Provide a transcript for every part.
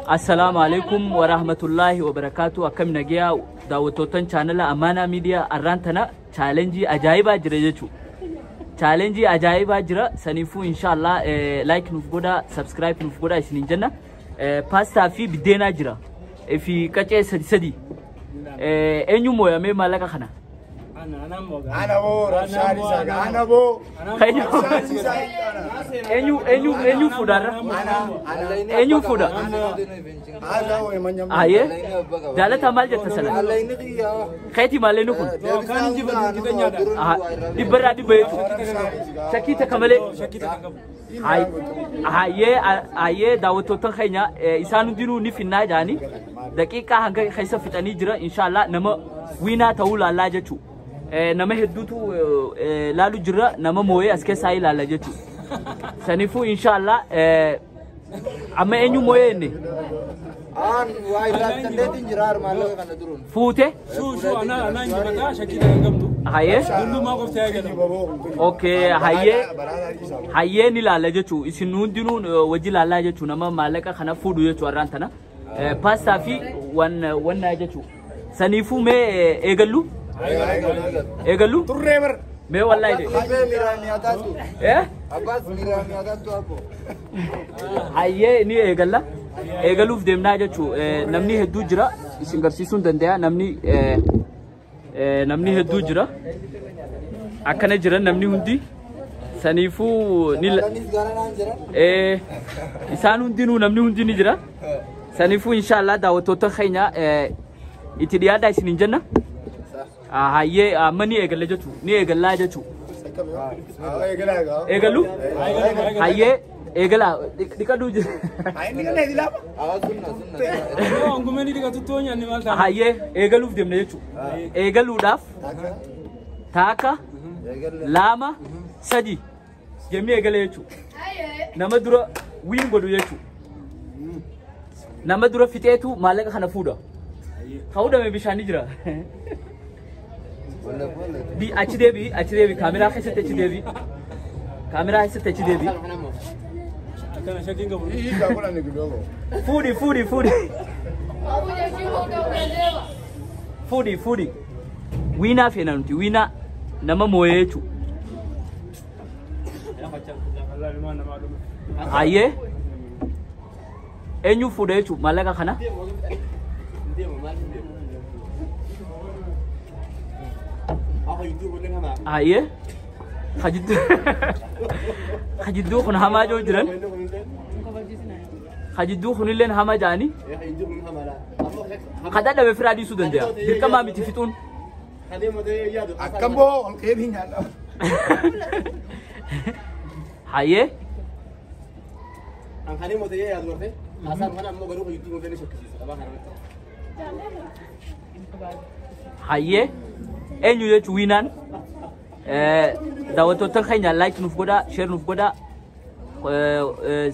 Assalaamu alaikum wa rahmatullahi wa barakaatu. Akkam nagayaa daawwattootan chaanala Amaanaa Miidiyaa arraan tana chaalenjii ajaa'ibaa jira jechuudha. Chaalenjii ajaa'ibaa jira. Saniifuu inshaallah like nuuf godhaa, subscribe nuuf godhaa isiniin jenna. Paastaa fi biddeenaa jira. Fi qacee sadi sadi. Eenyu mooyamee maallaqa kana? Ana boo rabshaan isaa ana boo. Eenyu eenyu eenyu fuudhaarra? Eenyu fuudha? Ayyee jaalataa maal jetta sana? Keetii maallee kun? Dhibbarraa dhibba jechuudha. Shakkii takka malee. Hayyee hayyee daawwattoota keenya isaan hundinuu ni finnaa jedhanii daqiiqaa hanga keessa fixanii jira inshaallah nama wiinaa ta'uu laallaa jechuudha. Nama hedduutu laalu jira nama mooyee as keessaa ilaalla jechuudha. Saniifuu inshaallah amma eenyu mooyee inni? Fuute? Hayyee? Okay hayyee hayyee ni ilaalla jechuudha. Isin hundinuu wajji ilaallaa jechuudha. Nama maallaqa kana fuudhu jechuudha har'aan tana. Paastaa fi wannaa jechuudha. Saniifuu mee eegallu? Eegallu? Turree bar. Mee wallahi de. Eh? Hayyee ni eegalla. Eegaluuf deemnaa jechuudha. Namni hedduu jira. Isin garsiisuu hin danda'a. Namni namni hedduu jira. Akkana jira namni hundi. Saniifuu ni isaan hundinuu namni hundi ni jira. Saniifuu inshaallah daawwattoota keenya itti dhiyaadhaa isiniin jenna. Hayyee amma ni eegalla jechuudha. Ni eegallaa jechuudha. Eegallu? Hayyee eegala dhiqadhuu jira. Hayyee eegaluuf deemna jechuudha. Eegaluudhaaf takka lama sadi jemmee eegale jechuudha. Nama dura wiin godhu jechuudha. Nama dura fixeetu maallaqa kana fuudha. Fuudhame bishaan ni jira. Achi deebi achi deebi kaameraa keessatti achi deebi. Kaameraa keessatti achi deebi. Fuudhi fuudhi fuudhi. Fuudhi fuudhi. Wiinaa feena nuti wiinaa nama mooyee jechuudha. Hayyee eenyu fuudha jechuudha maallaqa kana? Hayyee kajidduu kun hamaa joo jiran. Kajidduu kunilleen hamaa jedhanii. Kadhaa dhabe firaa dhiisuu danda'a. Dirqamaa miti fixuun. Akkam boo ol keebii nyaadha. Hayyee. Hayyee eenyu jechuun wiinaan daawwattoota keenya like nuuf godhaa, share nuuf godhaa,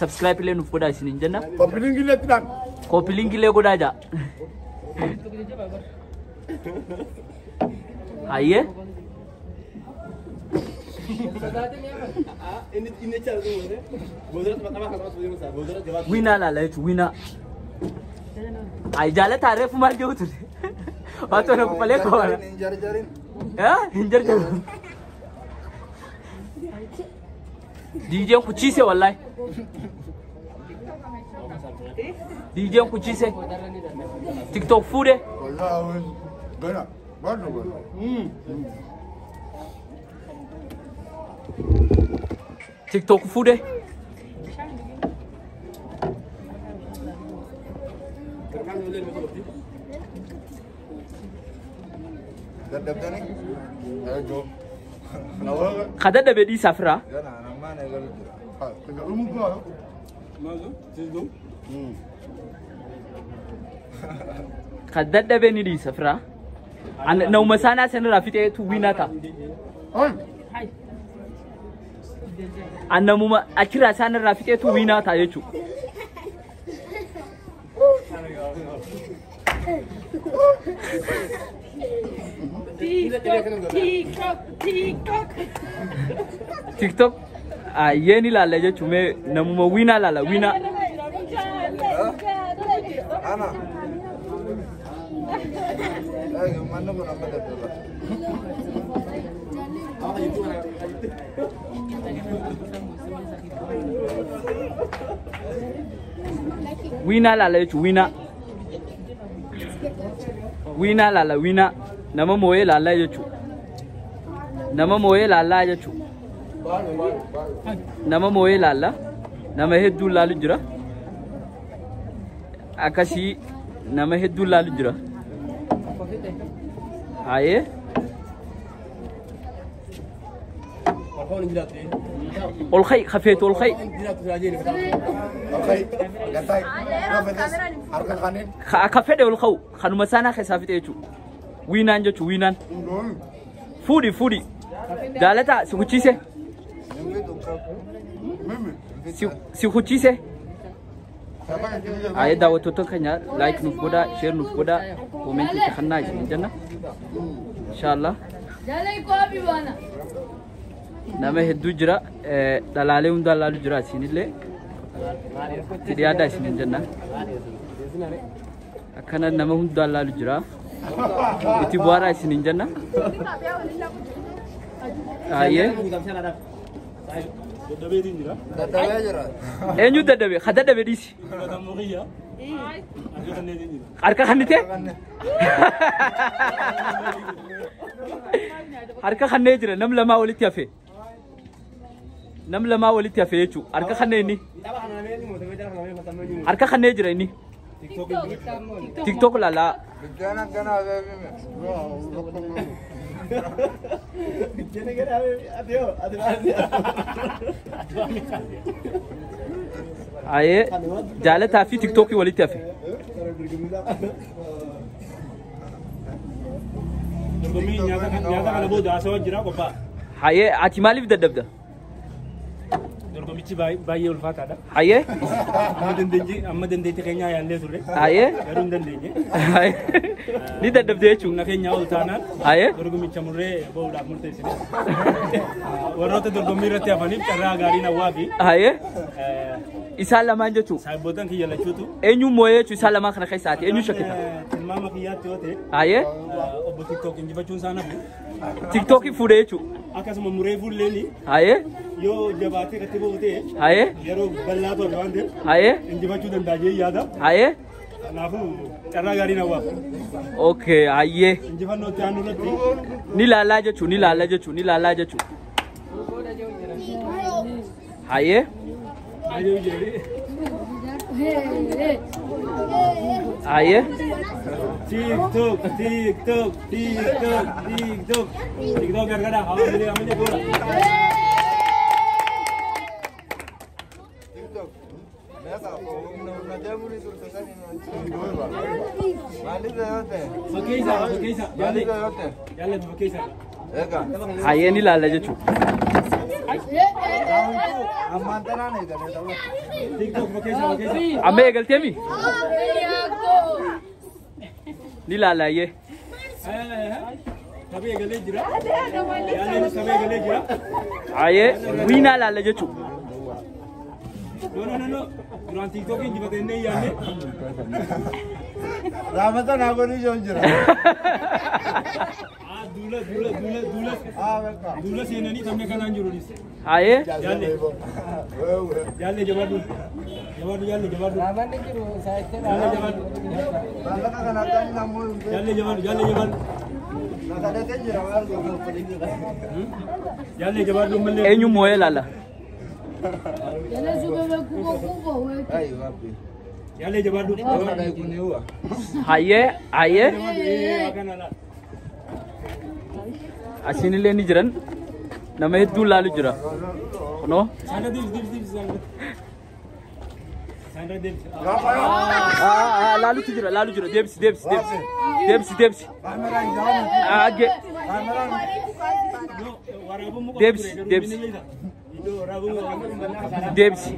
subscribe illee nuuf godhaa isiniin jenna. Koppiliingi illee itti dhaan. Koppiliingi illee godhaa jaa. Hayyee. Wiinaa laala jechuun wiinaa. Ay jaalataa reefu maal jedhu ture? Waanti ona kufalee koora. Hin jarjaru. DJ'n kuchiise wallahi. DJ'n kuchiise. TikTok fuudhe. Wallahi gana barno gana. TikTok fuudhe. Kada dhabe dhiisaa firaa. Kada dhabe ni dhiisa firaa. Nama isaanaa sanirraa fixeetu wiinaa ta'a. Namuma achirraa isaanirraa fixeetu wiinaa ta'a jechuudha. TikTok, TikTok, TikTok. Ayyee ni ilaalla jechuun mee namuma wiinaa ilaalla wiinaa. Ana. Manni kun amma dadhaba. Wiinaa laala jechuun wiinaa. Wiinaa laala wiinaa. Nama moo'ee laallaa jechuudha. Nama moo'ee laallaa jechuudha. Nama moo'ee laallaa. Nama hedduun laalu jira. Akkasii nama hedduun laalu jira. Haayee. Ol khayi kafeetu ol khayi. Akka fedhe ol ka'u kanuma sanaa keessaa fixe jechuudha. Wiinaan jechuudha wiinaan. Fuudhi fuudhi. Jaalataa si kuchise. Si kuchise. Haayee daawwattoota keenya like nuuf godhaa, share nuuf godhaa, comment itti kennaa isin jenna. Inshallah. Nama hedduu jira. Dhalaalee hundaa laalu jira isinillee. Itti dhiyaadhaa isin jenna. Akkana nama hundaa laalu jira. Itti bu'aaraa isin jenna. Haayee. Eenyu dadhabe? Ka dadhabe dhiisi. Harka kannite? Harka kannee jira nam lamaa walitti hafe. Nam lamaa walitti hafe jechuudha. Harka kannee inni. Harka kannee jira inni. TikTok laalaa. Haayee jaalataa fi TikTokii walitti hafe. Haayee ati maaliif dadhabda? Dorgommichi baay'ee ulfaataadha. Haayee. Amma dandeettii keenyaa yaallee turre. Haayee. Garuu hin dandeenye. Ni dadhabde jechuudha. Humna keenyaa ol taanaan. Haayee. Dorgommicha murree bahuudhaaf murteessine. Warroota dorgommii irratti hafaniif carraa gaarii hawwaa fi. Haayee. Isaan lamaan jechuudha. Saayibootaan kiyya lachuutu. Eenyu moo'ee jechuudha isaan lamaan kana keessaati eenyu shakkita? Tilmaama kiyyaatti yoo ta'e. Haayee. Obbo TikTok injifachuun isaa nafu. TikTokii fuudhee jechuudha. Akkasuma muree fuulleen. Haayee. Yoo jabaatee irratti ba'u ta'e. Haayee. Yeroo bal'aa ta'e waan ta'eef. Haayee. Injifachuu danda'a jee yaada. Haayee. Kanaafuu carraa gaarii hawwaaf. Okay haayee. Injifannoo itti aanu irratti. Ni laallaa jechuudha ni laallaa jechuudha ni laallaa jechuudha. Haayee. Haayee. TikTok TikTok TikTok TikTok TikTok gargaara hawa amale bora. TikTok. Fakkeessa fakkeessa jaalle jaalle fakkeessa. Haayee ni laalla jechuudha. TikTok fakkeessa fakkeessa. Amma eegalteemi? Ni laalla haayee. Taphee eegalee jira. Jaalleen taphee eegalee jira. Haayee wiinaa laalla jechuudha. No no no no. Duraan TikTok injifatee inni yaadne. Raamata naa godhii jiru jira. Duula duula duula duula. Duula seenanii taphni kanaan jiru dhis. Haayee. Jaalle. Jaalle jabaadhu. Jabaadhu jaalle jabaadhu. Raamanni jiru saayittee Jaalle jabaadhu. Maallaqa kana akka inni ammoo Jaalle jabaadhu jaalle jabaadhu. Nakadhatee jira maal godhu. Jaalle jabaadhu malee. Eenyu moo'ee laalla? Jaalle jabaadhu. Haayee haayee. Asiinillee ni jiran. Nama hedduun laalu jira. Kunoo. Saanra deebisi deebisi deebisi saanra. Saanra deebisi. Laalutu jira laalu jira deebisi deebisi deebisi deebisi deebisi. Agge. Deebisi deebisi. Deebisi.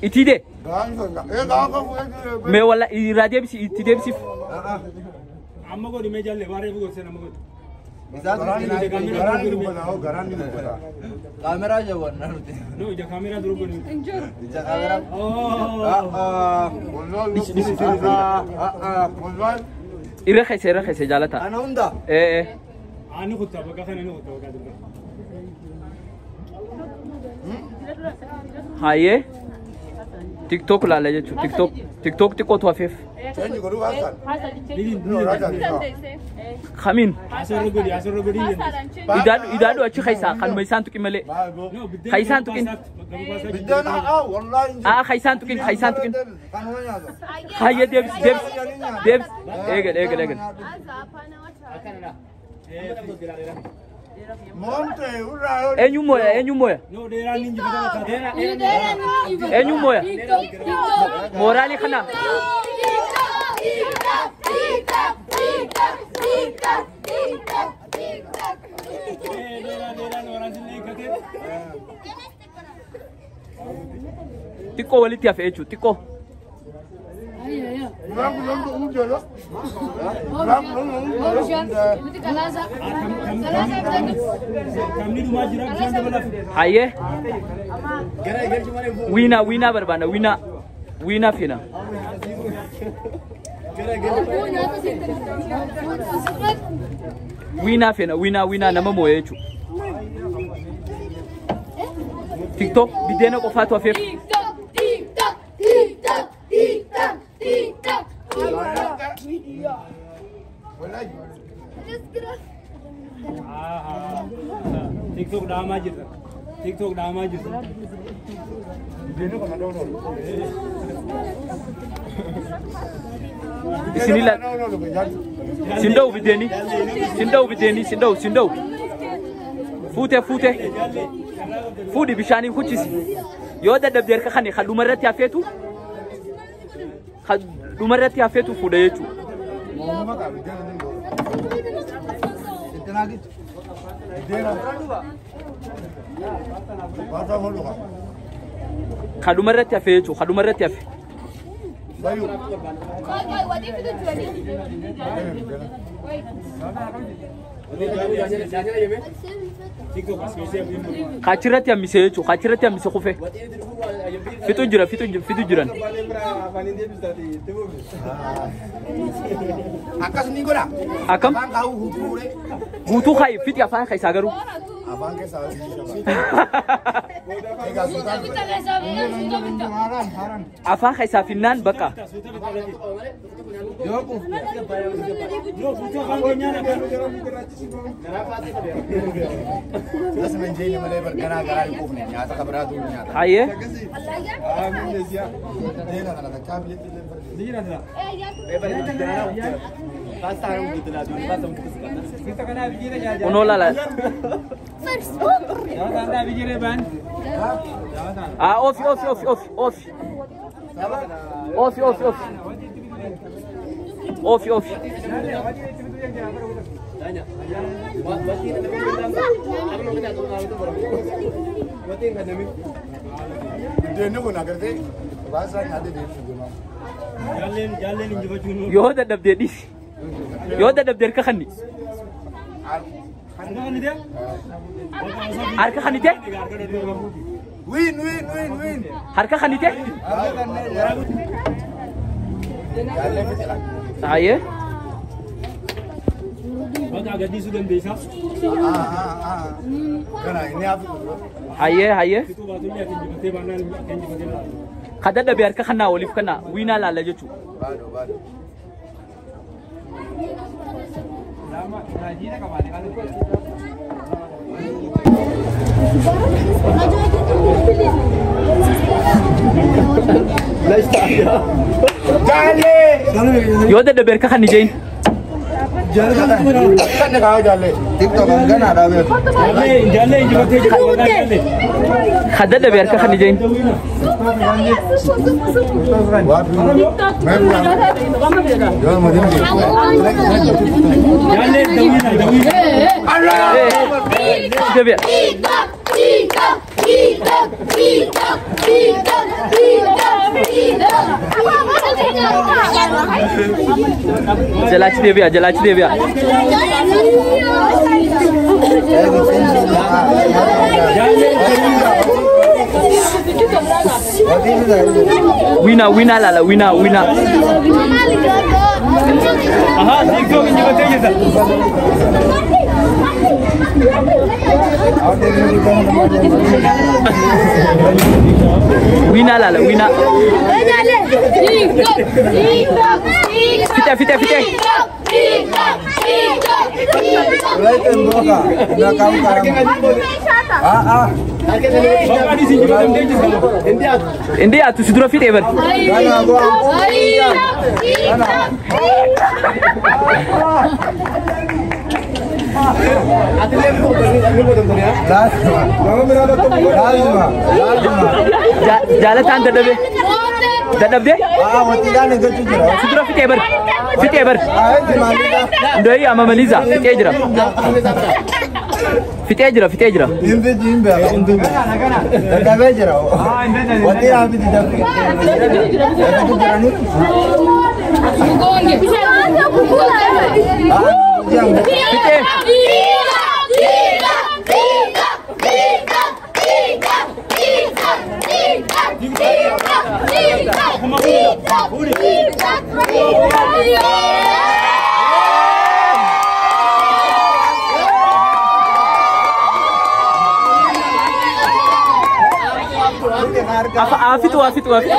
Itti dee. Mee walla irraa deebisi itti deebisiif. Amma godhi mee jaalle waaree godhi amma godhi. Kaameraa jawwannaa nuti. No, ija kaameraa dura godhu. Ija kaameraa. Irra keessa irra keessa jaalata. Ana hunda. Ee. Ani kuttaa bakka kana ni kuttaa bakka dura. Hayyee. TikTok laala jechuudha. TikTok TikTok xiqqootu hafeef. Kamiin? Asirra godhi. Idaadhu idaadhu achi keessaa kanuma isaan tuqin malee. Kaisaan tuqin. Aa kaisaan tuqin kaisaan tuqin. Hayyee deebis deebis deebis. Eegal eegal eegal. Eenyu mooya eenyu mooya. Eenyu mooya. Mooraalii kana. Xiqqoo walitti hafe jechuudha xiqqoo. Hayyee. Wiinaa wiinaa barbaanna wiinaa wiinaa feena. Wiinaa feena wiinaa wiinaa nama moo'e jechuudha. TikTok biddeena qofaatu hafeef. TikTok dhaamaa jirta. TikTok dhaamaa jirta. Isinila sindau biddeeni sindau biddeeni sindau sindau fuute fuute fuudhi bishaanii kuchisi yoo dadhabde harka kani kan dhumarratti hafeetu kan dhumarratti hafeetu fuudha jechuudha. Kan dhumarratti hafe jechuudha kan dhumarratti hafe. Kachirratti hammise jechuudha kachirratti hammise kufe. Fitu jira fitu fitu jiran. Akkas ni godha. Akkam? Guutuu kaayi fixi afaan keessaa garuu. Afaan keessaa. Afaan keessaa finnaan bakka. Hayyee. Kunoo laala. Ah, ofi ofi ofi ofi ofi. Ofi ofi ofi. Ofi ofi. Yoo dadhabdee dhiisi. Yoo dadhabdee harka kanni. Harka kannite? Win win win win. Harka kannite? Hayyee. Bakka gadhiisuu dandeessaa. Hayyee hayyee. Kan dadhabe harka kannaa waliif kannaa wiinaa laalla jechuudha. Yoo dadhabe harka kan ijeen. Kan dadhabe harka kan ijeen. Jalaachi deebi'a, jalaachi deebi'a. Wina, wina lala, wina, wina. Ahaa, TikTok injifatee jirta. Wina lala, wina. Fite, fite, fite. Maqaan isin injifatamtee jirta. Indee atu si dura fixee bar. Jaalataan dadhabe. Dadhabdee? Si dura fixee bar. Fixee bar. Ndoyi amma maliza fixee jira. Fixee jira, fixee jira. Fixee. Afitu, afitu, afitu.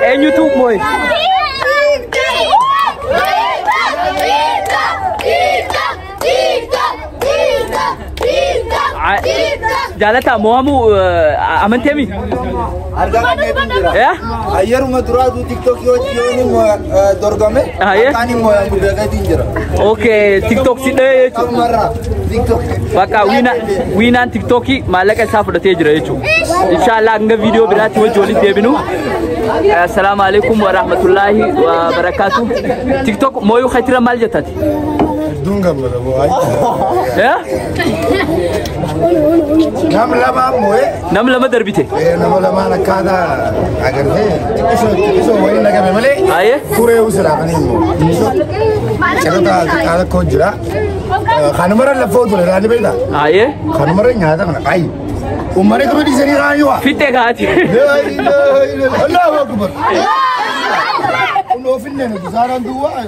Eenyutu moo'e? Jaalataa mo'amuu amanteemi? Ayyeruma duraatu TikTok yoo dorgome akkaan immoo beekatiin jira. Okay, TikTok si dhahee jechuudha. Bakka wiinaan TikTokii maallaqa isaa fudhatee jira jechuudha. Inshallah hanga viidiyoo biraatti wajji walitti deebinu. Assalaamu alaikum wa rahmatullahi wa barakaatu. TikTok mooyuu khatira maal jettati? Hedduun gammada boo. Nam lamaan moo'ee. Nam lama darbite. Nama lamaan akkaataa agartee xiqqisoo waliin nagame malee. Turee usilaafanii immoo. Cirota xiqqaa tokko jira. Kanumarra lafoo ture raani beektaa? Kanumarra nyaata kana ayi. Uummanni dura dhiisanii raani waa. Fittee kaati. Allahu akbar. Kun ofinne nuti saaraan duwwaa.